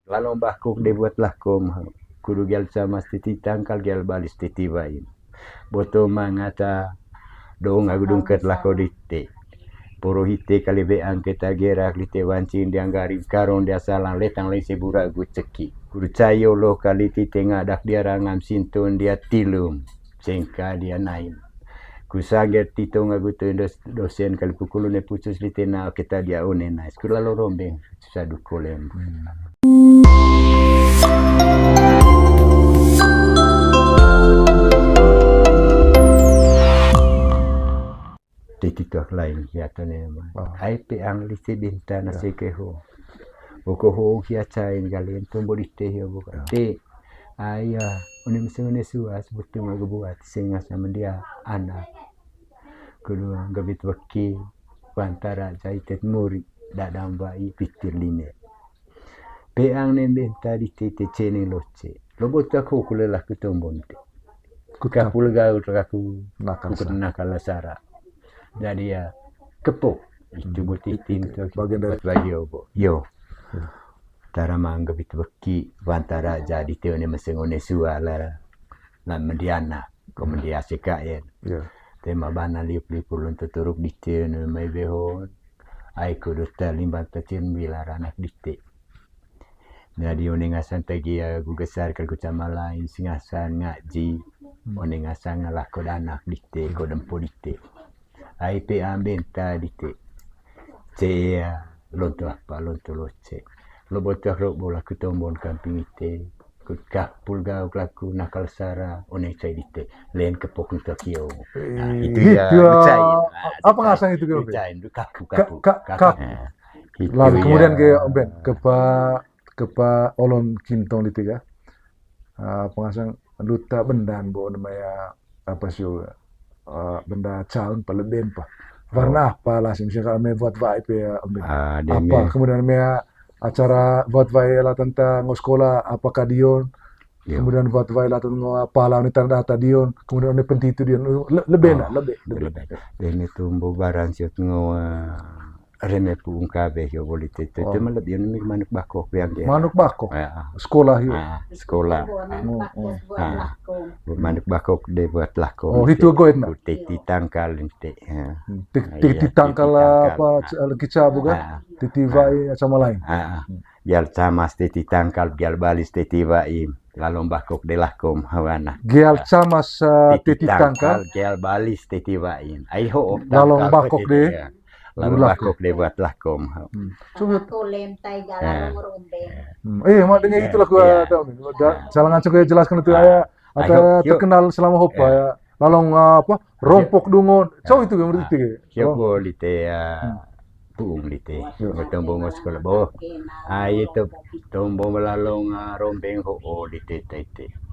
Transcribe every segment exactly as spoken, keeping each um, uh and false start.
Lalo mbakuk de buat lakom, kudu gial camas titi tangkal gial balis titi wain. Boto mangata dong agu dungket lako dite. Poro hite kali be angketa gerak lite wancin dia nggaring karong dia salang letang leng sebura gu ceki. Kudu cayo lo kali tite ngadak dia rangam sintun dia tilum. Sengka dia nain. Kusangger tito ngagu tu dos-, dosen kali pukulu ne pucus lite na keta dia one nais. Kula lo rombeng. Sadu kolem. Titi tuak lain hiato ne ma. Oh. Ai pe ang lite bintana. Ya. Seke ho. Oko ho hia cain kali ento bodi te hio buka. Ya. Te. Aya, one meseng one suas, butung agu buat, senga sama dia anak. Kedua, gabit weki, wantara jaitet muri, dadam wai, pitir lime. Peang nembe tadi tete cene loce. Lobo tak ho kulelah kutombon te. Kutap. Kapul gaut raku, nakal nakal sara. Jadi ya, kepok. Itu buat itin tu. Bagian dari buat bagi obo. Yo. Ya. Tara mangga bit weki, wantara jadi te one meseng one sua la, la mendiana, ko mendia sekaen. Ya. Tema bana liup liup ulun tuturuk dite one mai behon. Ai kudu ta limban tacin bilar anak dite. Jadi one ngasan tagi agu gesar kal ku camalain singasan ngaji. One ngasan ngalako danak dite, ko dempo dite. Ai pe amben ta dite. Cea, lonto apa, lonto loce. Lobo tuak robo laku tombon kamping ite. Kut kapul gauk laku nakal sara, one cai dite. Len kepok nto kio. Nah, itu ya, itu ya. Lucain. Nah, apa ngasang itu, Kio? Lucain, itu kapu, kapu. Ka-, ka-, kapu. Nah, itu. Lalu kemudian ya. Ke Omben, kepa, kepa olon kintong dite ga. Ah, pengasang duta bendan bo namanya apa sih, ah, benda caun pa leben pa. Warna apa lah sih, misalkan me buat vai pe ya, Omben. Ah, apa? Kemudian me acara buat vai lah tentang ngo sekolah apa kadion. Iya. Kemudian buat vai lah tentang ngo apa lah ni tanda tadion. Kemudian ni pentitu dion. Le-, leben lah, lebe, lebe. Demi tumbuh barang siut ngo, ah, Reme puung kabe hio boli tete. Oh. Te malebbi ni manuk bakok yang dia. Manuk bakok? Ah, ah. Sekolah hio? Ah, sekolah. Oh, oh. Ah. Manuk bakok de buat lakom. Oh, itu goet na? Titi tangkal ente. Ya. Hmm, ti-, titi tangkal apa, lengki cabu kan? Ah. Titi wai sama lain. Ah, ah. Gial camas titi tangkal, gial balis titi wai. Lalo bakok de lakom hawana. Gial camas, eh, titi tangkal, gial balis titi wai. Ai ho. Lalo bakok de. Ya. Lalu bakok de buat lakom. Hmm. Coba. Aku lem tai galang rombeng. Hmm. Eh, mak dengar gitu lah gua tahu nih. Udah, salah ngaco kayak jelaskan itu ya. Ada terkenal selama hopa ya. Lalong, eh, apa? Rompok dungon. Cowok itu yang berarti. Siap boleh teh ya. Hmm. Puung lite. Iya. Tombong sekolah bo. Ah, itu tombong lalong, ah, rombeng ho, oh, lite, lite.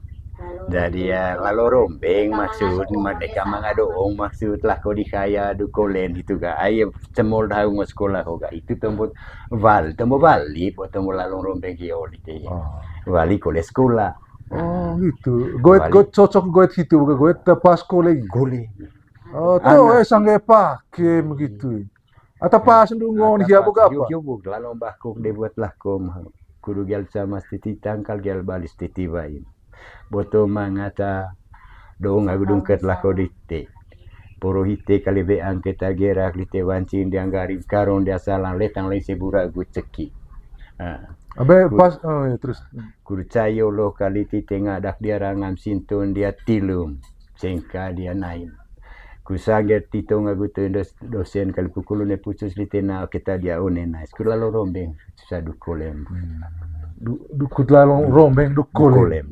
Jadi ya, lalo rombeng maksud, merdeka mangadoong maksud lah, ko di kaya du kolen itu ga. Ayo, cemol dahu ngo sekolah ko ga. Itu tombong wal, tombong wali, po tombong lalong rombeng hio lite. Oh. Wali kole sekolah. Oh, gitu. Goet, goet cocok, goet hitu, bukan goet pas kole. Kole. Oh, tuh, eh, sangge pakai begitu. Ata pas ndu ngon hia boga apa? Yo, yo, bog, lalo bakok de buat lakom. Kudu gial camas titi tangkal gial balis titi wain. Boto mangata dong agu dungket lako dite. Poro hite kali be angketa gerak lite wancin dia nggaring karong dia salang letang leng sebura gu ceki. Ah. Abe pas, oh, ya, terus. Kudu cayo lo kali tite ngadak dia rangam sintun dia tilum. Sengka dia nain. Kusangger tito ngagu tu dos-, dosen kali pukulu ne pucus lite na keta dia one nais. Kula lo rombeng, sadu kolem. Hmm. Du-, dukut lalo rombeng, du kolem. Du kolem.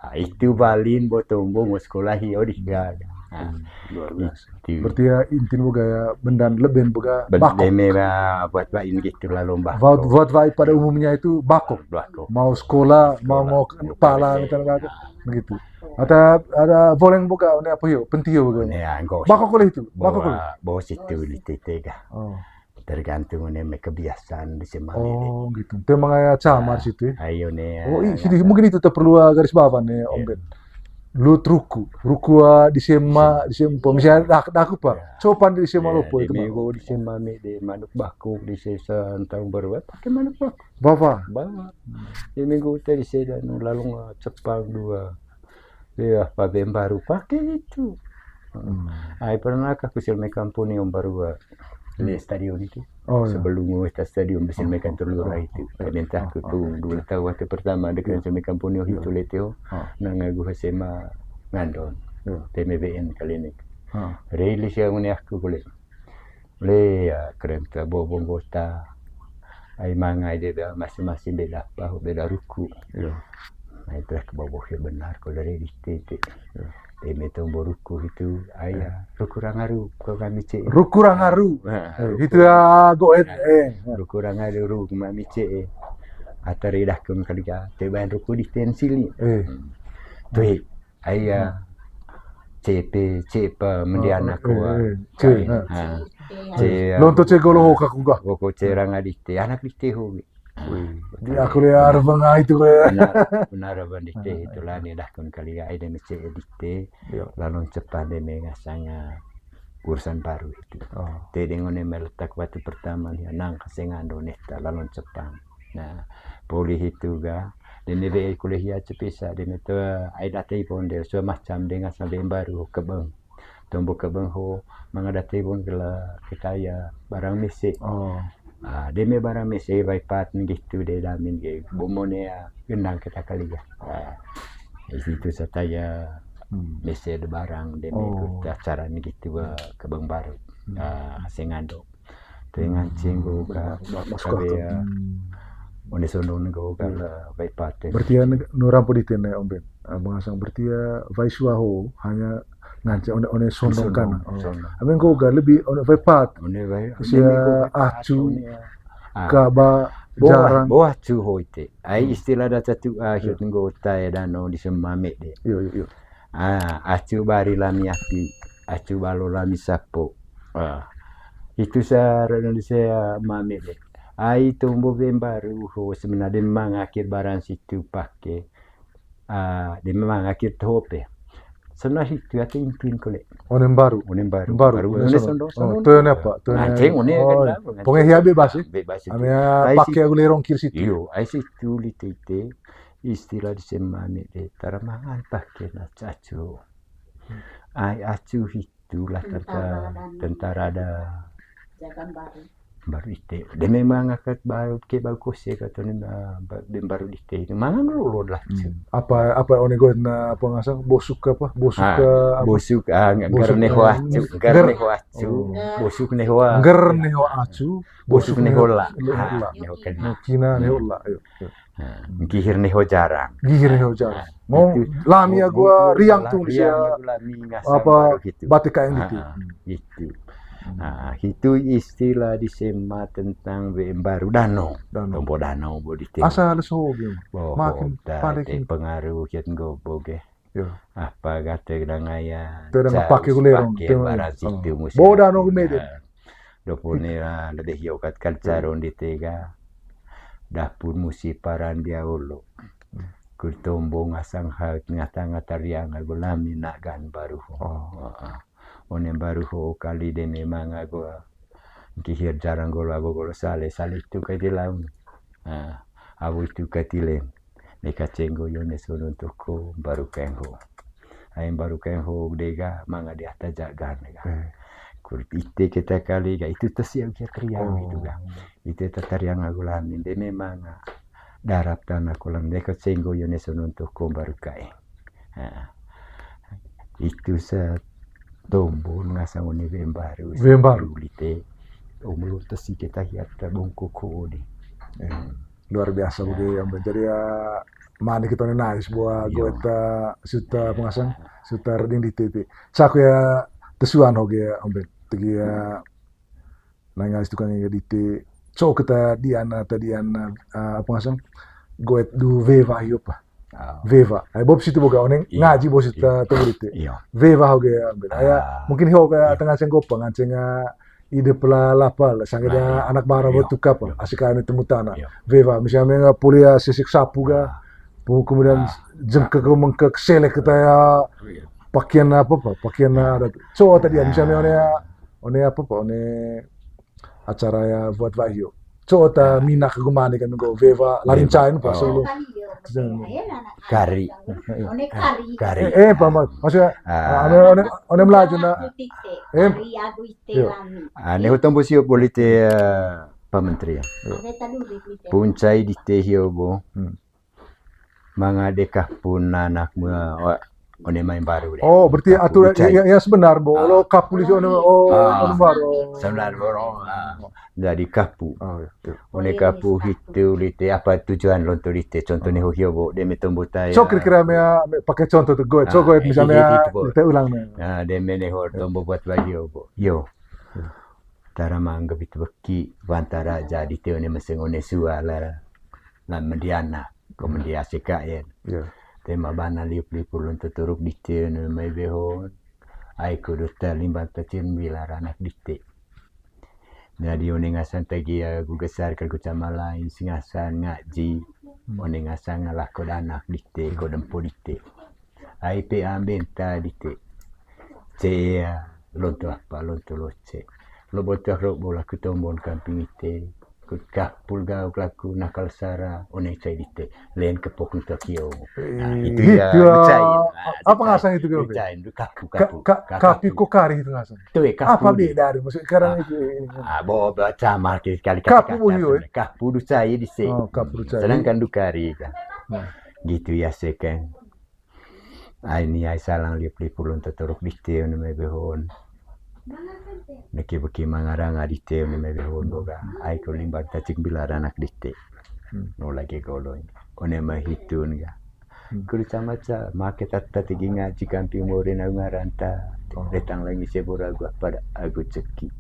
Ah, itu balin bo tombo ngo sekolah hio di gaga. Ah, luar biasa. Itu. Berarti ya intin boga ya bendan leben boga bakok. Deme ba buat wain gitu lalo bakok. Buat, buat wain pada umumnya itu bakok. Bakok. Mau sekolah, mau, mau pala, gitu. Ada, ada boleng boga, ini apa hio, pentio boga. Ini ya, bakok oleh itu, bakok oleh. Bawa situ di tete ga. Oh. Tergantung ini me kebiasaan di semua. Oh, gitu. Itu emang aya camar situ ya. Ayo nih. Oh, iya, mungkin itu perlu, ah, garis bawah nih, Omben. Lut ruku, ruku, ah, di sema, di sempo, misalnya dak, daku pa. Copan di sema lopo itu. Minggu di sema mi di manuk bakuk, di sesa entah umbar apa, pakai manuk bakuk. Bawa. Bawa. Di minggu tadi saya dan lalung, ah, cepang dua. Iya, pabe baru pakai itu. Hmm. Ai pernah ka kusil me kampung ni om baru, ah, le stadion itu. Oh, iya. Sebelum weta stadion besi mekan telur itu. Kami entah ke tu dulu tahu waktu pertama dekat semi kampung itu leteo. Nang ngagu sema ngandon. T M B N kali ini. Rilis yang ini aku boleh. Le ya keren ke bobong kota. Ai mangai de masing-masing beda apa beda ruku. Iya. Nah, itu ke bobong ya benar kalau dari di tete. Iya. Teme tombo ruku itu, aya, ruku rangaru, ko kami ce. Ruku rangaru. Nah, eh, ruku itu ya, goet, eh. Ruku rangaru, ruku mami ce, eh. Atari dah kun kali ka, te bayan ruku di tensili. Eh. Hmm. Tui, aya, cepe, cepe, mendiana ko, eh, eh, ce, kain. Ha. Ce, lonto ce golo ho kaku ga. Goko ce ranga di te, anak di te ho. Wih, di aku le arep ngai itu le. Benar, benar, Bang Dite, itulah ni dah kun kali ya, ide mece edite. Iya. Lalu cepat deh mengasanga urusan baru itu. Oh. Te dengan meletak batu pertama ni nang kasengan do neta lalu cepat. Nah, poli itu ga, dene be kuliah ya cepisa, dene tu ai datai pon de semacam dengan sampai baru kebeng. Tombo kebeng ho, manga dati bun kela ketaya barang mese. Oh. Ah, deme barang mese, vai pat ngitu de damin ge, bomone ya, genang kita kali ya. Ah, di situ sataya mese de barang, deme ikut acara ngitu, eh, kebeng baru. Ah, sengando. Dengan cenggo ka, kabe ya, one sondong go ka, vai pat. Berarti ya, nu rampo di tene, Om Ben. Ah, mengasang berarti ya, vai sua ho, hanya ngance one, one sondong kana. Sondong. Amin ko ga lebih one vai pat. One vai, sia acu ka ba jarang. Bo acu ho ite. Ai istilah da catu, ah, hiot nggo tae dano di semame de. Iyo, iyo, iyo. Ah, acu bari lami api, acu balo lami sapo. Ah, itu sa Indonesia mame de. Ai tombo bembaru ho sebenarnya mangakir barang situ pake. Ah, de memang akhir tope. Sana hitu ate intin kole. Onem baru. Onem baru. Baru. Baru. One sondong. Toyo ne apa? Toyo ne. Ponge hia bebas ya. Bebas itu. Ame pake aku lerong kir situ. Iyo, ai situ lite ite. Istilah di semane de tara mangan pake na cacu. Ai acu hitu. Itulah tentara, tentara ada. Baru ite. De memang akat baru ke baru kose kata ni, ah, ba-, dem baru ite itu. Mangan lolo lah. Apa, apa one goet na apa ngasang? Bosuk apa? Bosuk, ah, bosuk, ah, ngger neho acu. Ngger neho acu. Bosuk neho. Ngger neho acu. Bosuk neho la. Neho kena. Kina neho la. Ayo. Nah, gihir neho jarang. Gihir neho jarang. Mau lami agu riang tu sia apa batik kain gitu. Gitu. Nah, itu istilah di sema tentang B M baru dano. Tombo dano bo di tim. Asal so gitu. Makin paling pengaruh kiat nggo boge. Apa kata dengan aya. Teu ada pakai gulero. Pakai barang situ musim. Bo dano gumede. Dopone, ah, lebih yokat kalcaron di tega. Dapur musi paran dia olo. Kurtombo ngasang haut ngata-ngata riang ago lami nagan baru ho. Heeh. Onem baru ho kali de memang ago kihir jarang golo ago golo sale, sale itu kai di laun. Ah, abu itu kai tilen. Neka cenggo yo ne sonon toko baru kengho. Aem baru kengho dega manga di ata jagan dega. Kulit ite kita kali ga itu tesiau kia teriang itu ga. Ite tatariang agu lamin de memang darap tanah kolam neka cenggo yo ne sonon toko baru kae. Itu sa tombo ngasang one bembaru. Bembaru. Lite. Umur tesi kita hiat bongkok ko de. Luar biasa boge, Om Ben. Jadi ya, mane kita ne nais buat goeta suta pengasang, suta reding di tete. Saku ya tesuan hoge ya, Om Ben. Tegi ya, nangais tukang ya di te. So kita di ana tadi ana, eh, apa ngasang? Goet du veva hiup. Veva. Ai bob situ boga oneng ngaji bo situ tunggu di te. Veva hoge ya, Om Ben. Aya mungkin hoge tengah senggopa nganceng ide pela lapal, sangida anak bara bo tukapa, asik ane temu tana. Veva, misalnya nga pulia sisik sapu ga, Kemudian jengkek mengkek selek kita ya, pakaian apa apa, pakaian adat. Coba tadi ya, misalnya one, one apa apa, one acara ya buat wahyu. Coba ta mina ke gumani kan go wewa larin cain pas lu. Kari. One kari. Kari. Eh, eh, apa, maksudnya, ah, one, one, one Melaju na. Eh, kari agu ite lami. Ah, nehu tombo sio polite, eh, Pak Menteri ya. Punca i dite hio bo. Hmm. Manga de kapun anak mua, o-, one mai baru de. Oh, berarti aturan ya, ya, sebenar bo. Lo kapun di sini, oh, ah, baru. Sebenar bo. Ah. Jadi kapu. Oh, iya, iya. One kapu hitu lite, apa tujuan lonto lite, contohnya ho hio bo, de me tombo tai. So kira-kira mea, me pakai contoh tu goet, so goet misalnya, lite ulang nih. Nah, de me neho tombo buat wahyu bo. Yo. Tara mangga bit beki, wantara jadi te one meseng one sua la, la mendiana, ko mendia sekaen. Iya. Tema bana liup-liup ulun tuturuk dite one mai behon. Ai kudu ta limbang tacil mbilar anak dite. Jadi one ngasan tegi agu gesar ke guca malain, si ngasan ngaji. Hmm. One ngasan ngalako danak dite, ko dempo dite. Ai pe ambenta dite. Ce, lonto apa, lonto loce. Lo botuak ro bola ku tombon kamping ite. Kut kapul gauk laku nakal sara, one cai dite. Len kepok lutuak hio. Nah, itu ya, itu ya, lucain. Nah, apa ngasan itu kira-kira? Lucain, itu kapu, kapu. Ka-, ka-, kapu ko kari itu ngasan? Itu ya, kapu. Apa beda dari, maksud sekarang itu, ini? Ah, bo, bo, sama sekali kata-kata. Kapu bu hio, eh? Kapu du cai di se. Oh, kapu du cai. Sedangkan du kari kan. Hmm. Gitu ya, se kan. Ai ni ai salang liup-liup ulun tuturuk dite one mai behon. Neke beki mangaranga dite one mai behon boga. Ai ko limbang tacik mbilar anak dite. Hmm. No lagi goloi. One mai hitun ga. Hmm. Kuri camaca, make tata tegi ngaji kamping morin au ngaranta. Oh. Detang langi sebora gua pada agu ceki.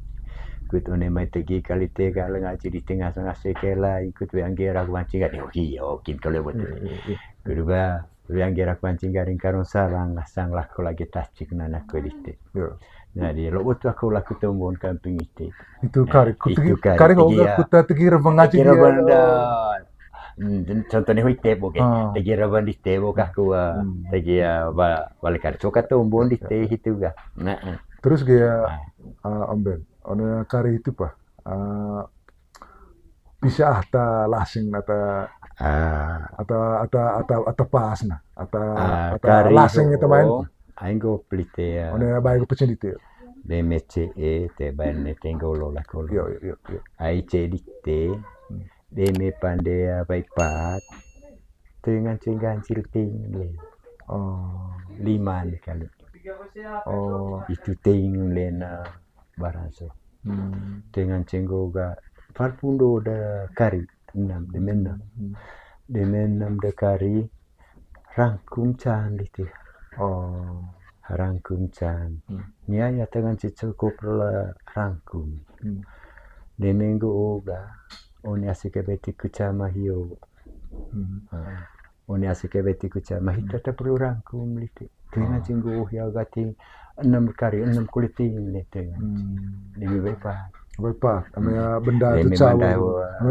Kut one mai tegi kali tega le ngaji di tengah-tengah sekela ikut we anggerak mancing gak. Oh, iya, okin kalau buat. Iya, iya, iya. Kedua, Wiang gerak pancing garing karung salang, sang lako lagi tacik nanak kue dite. Yo. Nah, di lo butuh aku laku tombon kamping ite. Itu kari, kari, kari ho, kuta tegi rebeng aja dia. Rebeng dah. Hmm, contohnya ho ite bo ke. Ah. Tegi rebeng dite bo kah kua. Hmm. Tegi ya, ba-, balik kari. Coka tombon dite itu kah. Nah, ah. Terus gaya, ah, Amben. Ono kari itu pa. Ah, pisa ata lasing ata, ah, ata, ata, ata, ata pas na, ata, ah, ata kari lasing ho, ita main. Aing go pelite ya. One bae go pecen dite. Deme ce e te bae ne tenggo lo lako lo. Yo, yo, yo, yo. Ai ce dite. Hmm. Deme pande ya baik pat. Dengan cenggan cilting le. Oh. Lima ni kali. Oh. Itu ting le na. Baranso. Hmm. Dengan cenggo ga parpundo da kari enam, deme enam. Hmm. Deme enam da kari rangkum can dite. Oh. Rangkum can. Hmm. Nia ya dengan cukup la rangkum. Hmm. Deme nggo oga, oni asik beti kucama hio. Hmm. Ah. One asik ya beti kuca, mah hita ta perlu rangkum lite. Tengan cinggu ya gati enam kari, enam kuliting lite. Hmm. Demi bepa. Bepa, ame ya benda tu cawe. Ame,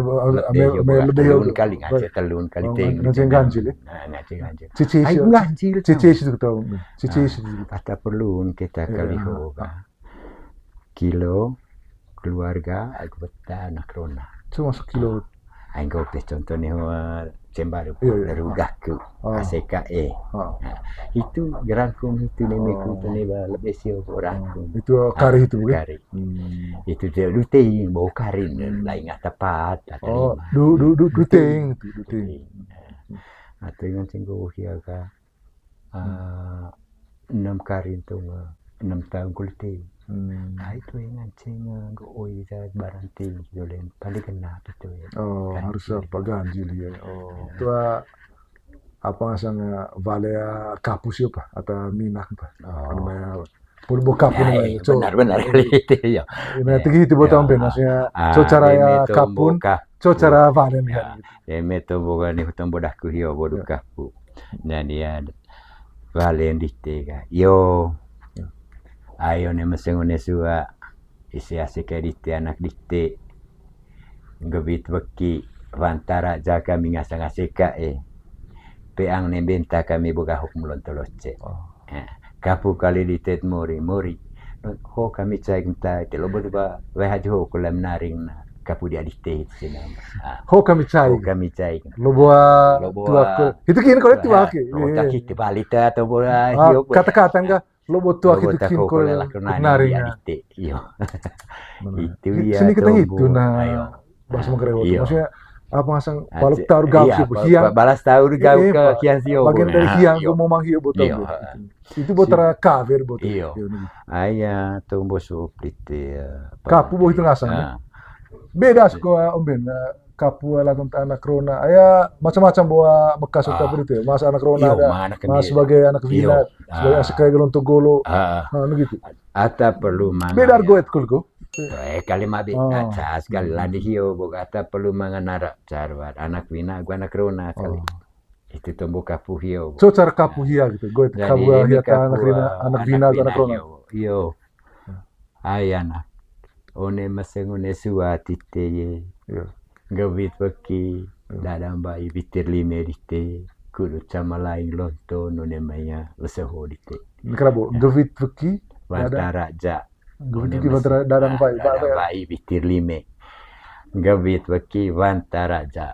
ame, ame lebih telun kali ngaji, telun kali ting. Ngaji ganjil ya? Nah, ngaji ganjil. Cici. Ai, ganjil. Cici itu tahu. Cici itu. Kata perlu kita kali ho. Kilo keluarga, aku beta anak rona. Cuma sekilo. Ai, nggo teh contoh nih, wah, cembaru, iya, iya, dari ugaku, ah, A C K E. Ah. Nah, itu gerangkung itu nemeku tuh nih, bah, lebih sio gerangkung. Itu kari itu, bukan? Kari. Hmm. Itu dia luting, bau kari, lain nggak tepat, kata lima. Du, du, du, duting, duting. Atau yang singgung ya, Kak. Ah, enam kari itu, enam tahun kuliting. Hmm. Nah, itu yang ngancing, eh, nggo oi za baranting, jolen paling kena itu ya. Oh, harus apa ganjil ya. Oh, tua apa ngasang, eh, vale, eh, kapus ya, apa? Atau minak, apa? Oh. Anu ya, pulbo kapus namanya. Benar, benar kali itu ya. Ini tegi itu buat Amben, maksudnya, so cara ya kapun, so cara vale ya. Deme tombo ga ni tombo daku hio bodu kapu. Nah, dia valen dite ga. Yo. Ayo ne meseng one sua. Isi asik dite anak dite. Ngebit beki wantara jaga mingasang asik e. Peang ne benta kami boga hok mulon toloce. Oh. Eh, kapu kali ditet mori, mori. Ho kami caik nta, te lobo tiba, wai haju ho kula menaringna, kapu dia dite itu sih nama. Ah. Ho kami caik. Ho kami caik. Lobo, lobo, tuak ke. Itu kini kalau tuak ke. Lobo tuak itu balita atau bola hio. Kata-kata enggak? Lobo tuak itu kin ko lelak nari nga. Iyo. Itu ya. Sini kita itu nah. Bahasa Manggarai. Maksudnya apa ngasang paluk taur gau sih, hiang. Balas taur gau ke hiang sio. Bagian dari hiang ko mau manghio botol. Itu botol kaver botol. Iyo. Aya tombo sup dite. Kapu bo itu ngasang. Beda sko omben. Kapu ala tentang anak rona, aya macam-macam bawa bekas uta berita ya. Mas anak rona ada, mas sebagai anak wina, sebagai anak sekai gelonto golo. Nah, begitu. Ata perlu manga. Beda argo etkul ko. Eh, kali mabe, aca sekali landi hio, boga ata perlu manga nara, carwat, anak wina, gua anak rona kali. Itu tombo kapu hio. So cara kapu hia gitu, gue kapu hia anak wina, anak wina, anak rona. Iyo. Ai anak, one maseng one sua tite ye. Iyo. Nggewit weki, dadang bai witir lime dite, kudu cama laing lonto none maya leseho dite. Ini kenapa? Nggewit weki, wantara ja. Nggewit weki, wantara dadang bai, dadang bai witir lime. Nggewit weki, wantara ja.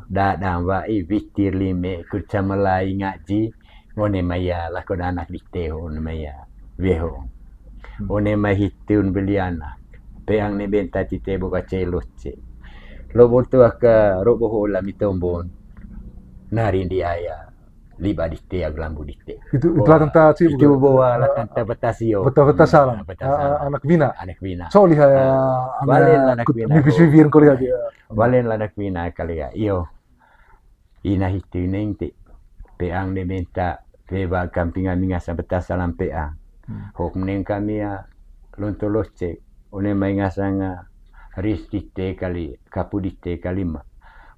Dadang wa'i witir lime, kuca melai ngaji, one maya lako danak dite ho, one maya weho. One mai hitun beli anak, peang ne benta tite boga celo ce. Lobo tuak robo ho lami tombon, nari ndi aya, liba dite, ag lambu dite. Itu, itu latanta ci, itu boa latanta betas iyo. Betas, betas salam. Anak wina. Anak wina. So liha ya, balen anak wina. Nipis wiwir ko liha dia. Balen anak wina kali ya. Iyo. Ina hitu ineng te. Peang de benta, peba kamping ami ngasa betas salam peang. Hok meneng kami ya, lonto locek. One mai ngasanga ris dite kali, kapu dite kali ma.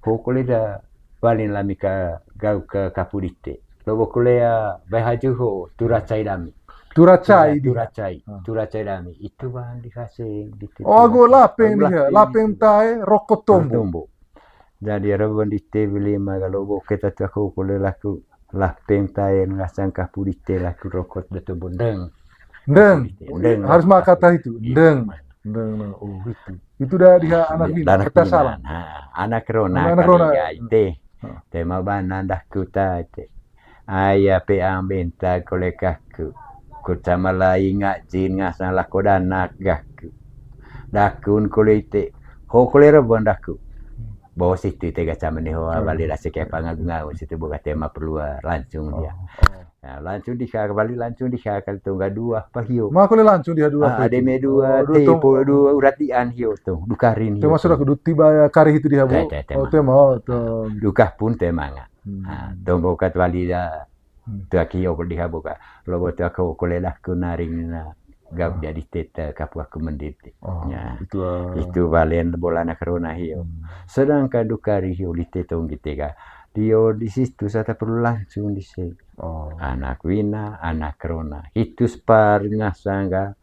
Hok leda Walin lami ka gau ka kapu dite. Lobo kulea bai haju ho, tura cai dami. Tura cai di. Tura cai, tura cai dami. Itu bahan di haseng, di. Oh, agu lapeng di, lapeng tae, rokot tombo. Tombo. Jadi rebon dite beli maga lobo keta tu aku kule laku lapeng tae ngasang kapu dite laku rokot da tombo ndeng. Ndeng. Ndeng. Harus maka kata itu. Iya. Ndeng. Ndeng, ndeng. Oh, itu. Itu dah di anak bini. Anak bini. Salah. Ha, anak rona. Anak rona. Ya, ite. Tema bana ndah kuta ite. Aya peang benta kole kaku. Kuta malai ngajin ngasang lako danak gaku. Dakun kole ite. Ho kole rebon daku. Bawa situ ite gaca meni ho bali rasa kayak pangagung-agung situ buka tema perlu langsung dia. Oh, oh. Nah, lancung diha, kembali lancung diha, kali tongga dua, apa hio? Ma kole lancung diha dua. Ah, ada me dua, oh, dua te, tombo. Po dua, uratian hio tu, dukarin hio. Termasuk aku duti ba kari itu diha bo. Te, te, te, oh, tema, oh, to. Dukah pun tema nga. Hmm. Ah, tombo kat wali da. Hmm. Tu aki hio diha boka. Lobo tu aku kole lah ku naring na. Gap jadi teta kapu aku mendit. Oh, ya. Itu, ah. Itu balen bola anak rona hio. Hmm. Sedangkan dukari hio di tetong kita ka. Dio di situ sata perlu langsung di se. Oh. Anak wina, anak rona. Hitu separ ngasangga.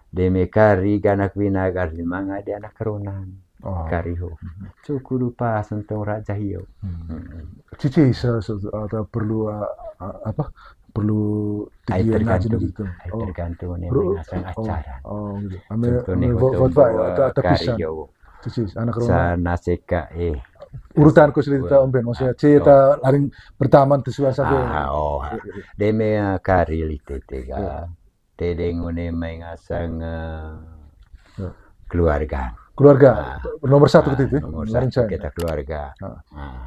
Deme kari ga anak wina ga manga di anak rona. Oh. Kari ho. Hmm. Cukup lupa sentong raja hio. Hmm. Hmm. Cici se-, se-, ada perlu, ah, ah, apa? Perlu tinggi tergantung, gitu. Ai tergantung nih, bro, ngasang acara. Oh, gitu. Ame, contohnya ame vo-, vote, vote, atau kari pisang. Yo. Cici, anak rona. Sana seka, eh. Urutan ku cerita omben, maksudnya, ah, cerita paling pertama tu suara satu. Ah, oh. Eh, eh, eh. Deme, ah, kari lite tega. Iya. Tedeng one mai ngasang, eh, keluarga. Keluarga. Ah. Nomor satu kita itu. Nomor satu kita keluarga. Ah. Ah.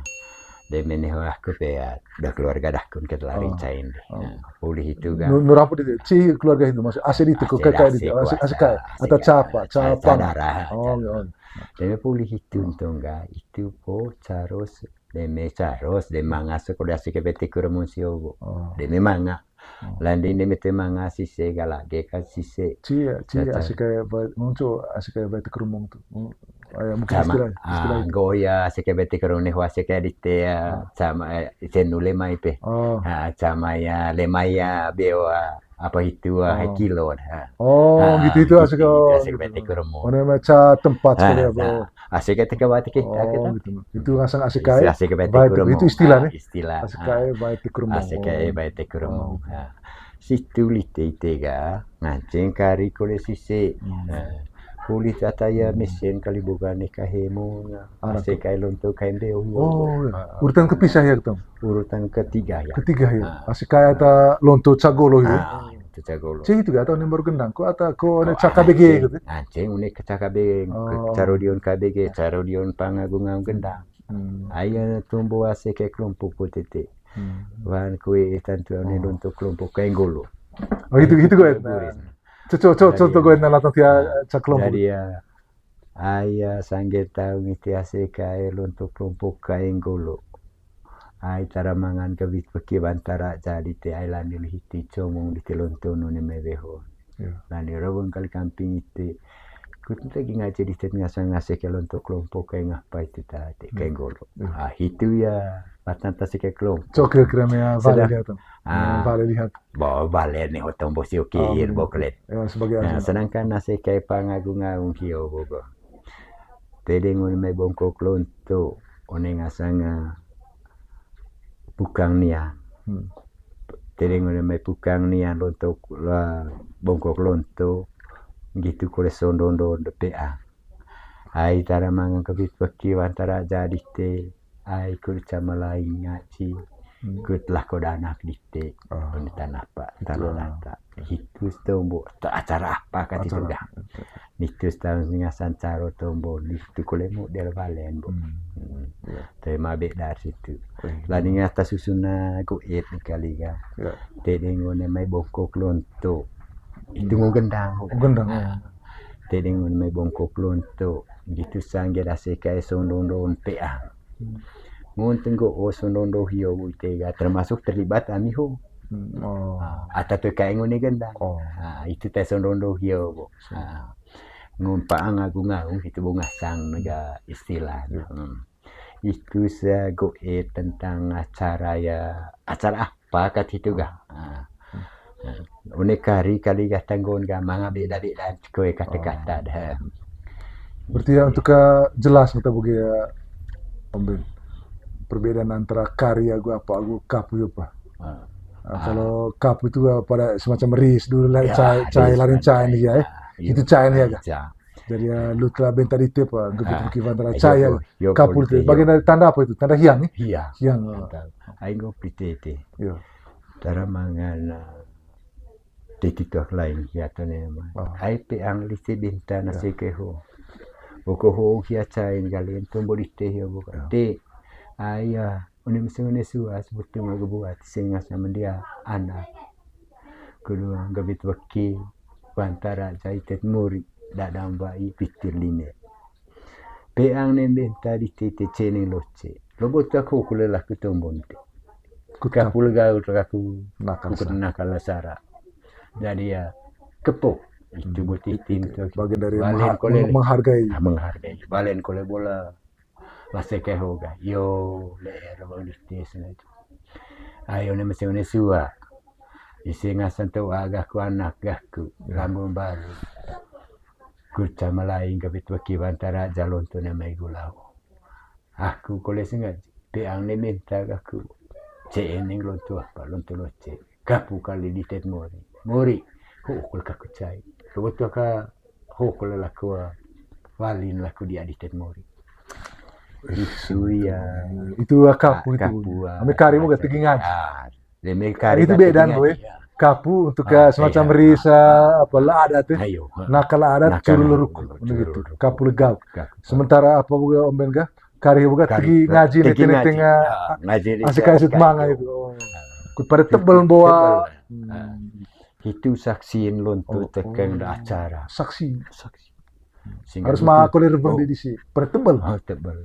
Deme ne aku pe ya, da keluarga dakun kita lari cain deh. Oh. Nah, pulih itu kan. Nu-, nuramput itu, ci keluarga itu, maksud, ase di itu, ase, kakak di itu, ase, ase, ase, kai, ase, atau capa, capa. Saudara. Oh, iya. Deme pulih itu untung ga, itu po, caros, deme caros, deme manga sekolah ase ke bete kuremon siobo. Oh. Deme manga. Oh. Landi deme te manga sise gala, geka sise. Cia, cia, ase kai, muncul, ase kai bete kuremon tu. Hmm. Oh, ya, mungkin sama, istilah, istilah itu. Goya, seke bete kerone hoa seke dite, ah, sama, eh, senu lemai pe. Oh. Ah, sama ya, lemai ya, bewa. Apa itu, ah, hai kilo, ha. Oh, gitu, itu asik, gitu, oh, asik gitu. Batik Kuremung. Mana macam tempat sekali apa. Asik kayak teka batik kita, gitu. Itu ngasang asik kayak batik Kuremung. Itu istilah nih. Istilah. Asik kayak batik Kuremung. Asik kayak batik Kuremung. Situ lite ite ga, nganceng kari kole sise. Kulit ata ya mesen kali boga ne kahemuna. Asik kayak lonto kayak mbeo. Oh, iya. Urutan kepisah ya, ketemu? Urutan ketiga ya. Ketiga ya. Asik kayak ata lonto cagolo ya. Ah, lonto cagolo. Cih itu gak atau nembor gendang, kok ata kok ada cakabege gitu. Nganceng unik cakabege, carodion kabege, carodion pangagung-agung gendang. Ayo tumbuh asik kayak kelompok putih. Wan kue tantu ne lonto kelompok kayak golo. Oh, gitu, gitu gue. Cocok, cocok, cocok gue, nah, latang tia cak kelompok. Jadi ya, aya sangge taung ite asik kayak lonto kelompok kayak golo. Ai tara mangan kebit peki bantara jadi te ai lani lihiti comong di te lonto nune mebeho. Lani robong kali kamping ite. Kut lagi ngaji di te ngasang ngasih ke lonto kelompok kayak ngapa itu tadi kayak golo. Ah, itu ya, batang tasik kayak kelompok. Cok kira-kira mea vale lihat. Ah, vale lihat. Bo bale nih otong bosi oke, ir boklet. Ya, sebagai, nah, sedangkan nasi kayak pangagung-agung hio bogo. Tedeng one mai bongkok lonto, one ngasanga pukang nian. Tedeng one mai pukang nian lonto, bongkok lonto, gitu kole sondo-ndo peang. Ai tara mangan kebit peki wantara jadi te, ai kuli cama lain ngaci, kut lako danak dite, oh, tanapa, tanah lata. Hitu setombo, acara apa kat itu dah. Nitus tahun singa sancaro tombo, nitu kole model valen, bo. Tema beda situ. Lani ngata susuna goet kali ga. Tedeng one mai bongkok lonto. Itu mau gendang. Mau gendang, ya. Tedeng one mai bongkok lonto. Gitu sangge dase kayak sondong-dong peang. Ngun tenggo o sondong-dong hio bu tega termasuk terlibat ami ho. Ata tu kayak ngone gendang. Itu te sondong-dong hio bu. Ngumpa angagung-agung itu bu ngasang nega istilah. Itu sa goe tentang acara ya, acara apa kat itu ga. Une kari kali ga tanggon ga manga beda-beda koe kata-kata dah. Berarti ya untuk ka jelas kita bagi ya, Om Ben. Perbedaan antara kari agu apa agu kapu ya apa. Kalau kapu itu pada semacam ris dulu lah, cai, cai larin cai nih ya. Itu cai nih ya ga. Jadi ya lu telah benta di tip apa, gitu kivan telah cai ya. Kapu itu bagian dari tanda apa itu? Tanda hiang nih? Hiang. Aing go pite te. Tara mangana titi tuak lain hiatone ma. Ai peang lise bintana sekeho. Boko ho hia cain galin tumbo di te hio boka. Te aya, one mese one sua sebutu mago buat singa sama dia anak. Kedua gabit weki wantara jaitet muri dadam bai pitir line. Peang nembe tadi tete cene loce. Lobo tu aku kule laku tombon te. Kapu legau tu aku nakal nakal sara. Jadi ya kepo. Itu buat itin tu. Bagian dari menghargai. Menghargai. Balen kole bola. Lase keho ga. Yo, leher bang di tes na itu. Ayo ne mese one sua. Ise ngasan tu aga ku anak gaku. Lambung baru. Kuca malaing gabit waki wantara jalon tu namai gulau. Aku kole sengaja peang ne menta aku. Ceen ning lontu apa lontu loce. Kapu kali di tet mori. Mori. Ho kole kaku cai. Robotu aka ho kole laku walin laku di adi tet mori. Itu ya. Itu kapu itu. Kapu. Ame kari mau gak tegi ngaji. Itu beda gue. Kapu untuk semacam risa apa la adat ya. Naka la adat curu luruk gitu. Kapu legau. Sementara apa buga omben ga? Kari buga tegi ngaji nih tengah ngaji asik kasih manga itu. Kut pada tebel bawa. Itu saksiin lontu tekeng da acara. Saksi. Saksi. Harus mah kulir bang di sini. Pada tebel. Tebel.